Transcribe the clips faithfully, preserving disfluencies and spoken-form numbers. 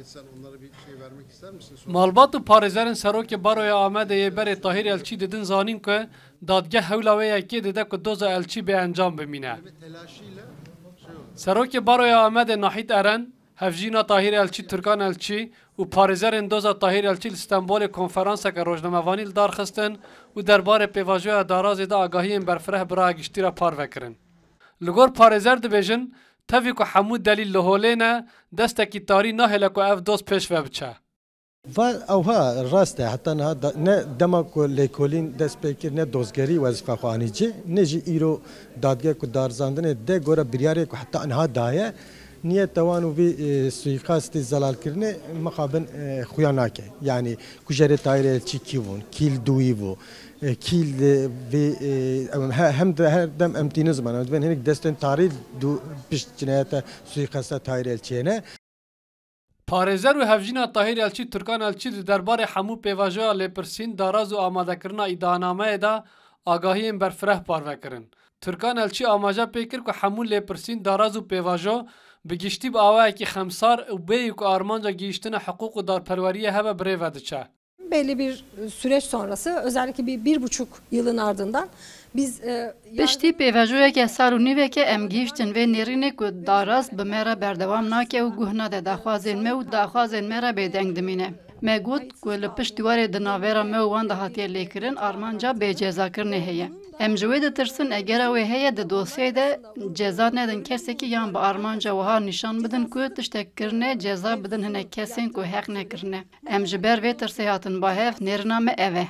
Sen onlara bir şey vermek ister misin? Malbat û parêzerên Serokê Baroya Amedê yê berê Tahîr Elçî didin zanîn ku dadgeh hewla wê yekê dide ku doza Elçî bê encam bimîne. Serokê Baroya Amedê Nahît Eren, hevjîna Tahîr Elçî Turkan Elçî û parêzerên doza Tahîr Elçî li Stenbolê konferanseke rojnamevanî li dar xistin û derbarê pêvajoya darazê de agahiyên berfireh bi raya giştî re parve kirin. Li gor parêzer dibêjin, tevî ku hemû delîl li holê ne, destekî tarî nahêle ku ev doz pêş ve biçe. Va ewha rast e, heta niha da, ne dema ku lêkolîn dest pê kir, ne dozgerî wezîfa xwe anî cih, ne jî îro dadgeh ku darizandinê de gore biryarê ku heta niha daye, niyeta wan û vî, e, suîqastê zelalkirinê mixabin, e, xuya nake. Yanî kujerê Tahîr Elçî kî bûn, kî li dûyî bû, e, kî li vê, e, em he-, hem de her dem em tînin ziman, em dibên hinek destên tarî dû pişt cinayeta suîqasta Tahîr Elçiyê ne. Parêzer û hevjîna Tahîr Elçî Turkan Elçî di derbarê hemû pêvajoya lêpirsîn, daraz û amadekirina îdianameyê de agahiyên berfireh parve kirin. Turkan Elçî amaje pê kir ku hemû lêpirsîn, daraz û pêvajo bi giştî bi awayekî xemsar û bêyî ku armanca gihîştina hiqûq û darperweriyê hebe bi rê ve diçe. Belli bir süreç sonrası, özellikle bir, bir buçuk yılın ardından biz, e, Piştî pêvajoyeke sal û nîveke em gihîştin vê nêrînê ku daraz bi me re berdewam nake û guh nade daxwazên me û daxwazên me re bêdeng dimîne. Me got ku li pişt dîwarê di navbera me û wan de hatiye lêkirin armanca bêcezakirinê heye. Em ji wê ditirsin, egera wê heye di dosyeyê de ceza nedin kesekî yan bi armanca wiha nîşan bidin ku tiştek kirine ceza bidin hinek kesên ku heq nekirine. Em ji ber vê tirsê hatin ba hev, nêrina me ev e.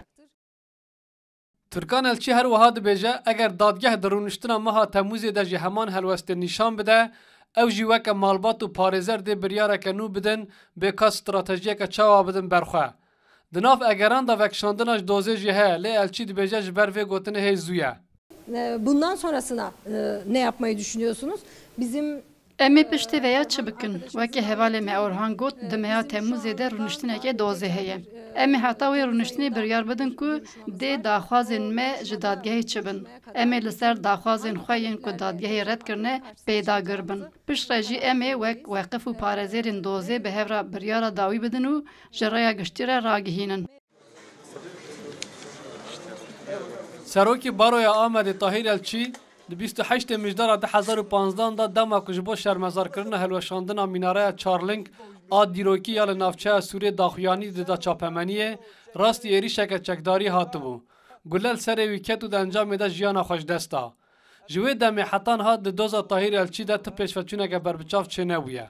Turkan Elçî her wiha dibêje, eger dadgeh di rûniştina meha Temûzê de jî heman helwestê nîşan bide, ew jî weke malbat û parêzer dê biryareke nû bidin, bê ka stratejiyeke çawa bidin ber xwe. Di nav egeran de vekişandina ji dozê jî heye, lê Elçî dibêje ji ber vê gotinê hê zû ye. E, bundan sonrasına, e, ne yapmayı düşünüyorsunuz? Bizim Em ê piştî veya çi bikin? Weke hevalê me Orhan got, di meha Temûzê de rûniştineke dozê heye. Em ê heta wê rûniştinê biryar bidin ku dê daxwazên me ji dadgehê çi bin. Em ê li ser daxwazên xwe yên ku dadgehê red kirine pêdagir bin. Piştre jî em ê wek weqif û parêzerên dozê bi hev re biryara dawî bidin û ji rêya giştî re ragihînin. Serokê Baroya Amedê Tahîr Elçî di bîst û heştê Mijdara du hezar û panzdeh de, dema ku ji bo şermezarkirina hilweşandina mînareya Çarling a dîrokî ya li navçeya Sûrê daxuyanî dida çapemeniyê, rastî êrîşeke çekdarî hatibû. Gule li serê wî ket û di encamê de jiyana xwe ji dest da. Ji wê demê heta niha di doza Tahîr Elçî de ti pêşveçûneke berbiçav çênebûye.